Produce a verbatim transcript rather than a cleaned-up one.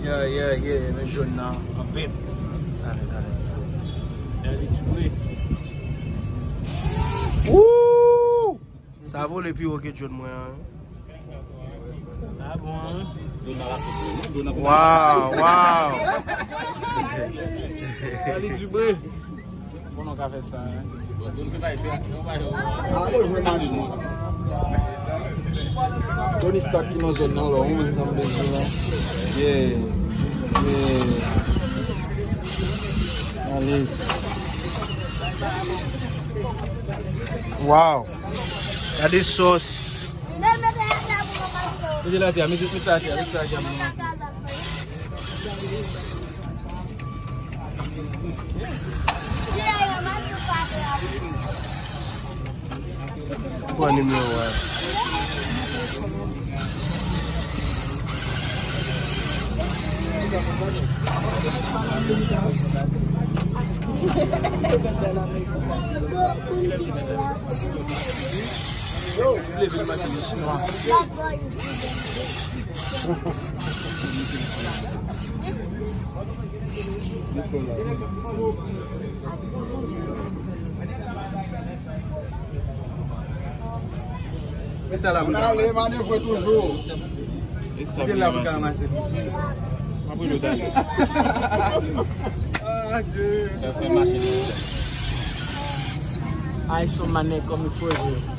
Yeah, yeah, yeah, men jòn nan anpil. Talè, talè. Gade ti bre. Wouw! Sa vole pi wo ke jòn mwen an. Ah bon? Wow, wow. Gade ti bre. Bon, nou ka fè sa, hein. Tony Stark ki nan zòn nan la, ou menm sa m bezwen la. Yeah. Yeah. Alèz. Wow. Gade sòs. Mete la atè, mete, mete la atè, mete la atè pou nou manjé. Pran nimewo a. Met sa la pou nou ale manevre toujou. Kite la pou ka ranmase plis. M ap rele w talè. Ah, Dye. Sa fè mache. Ay, son manèg kòm il faut, vre.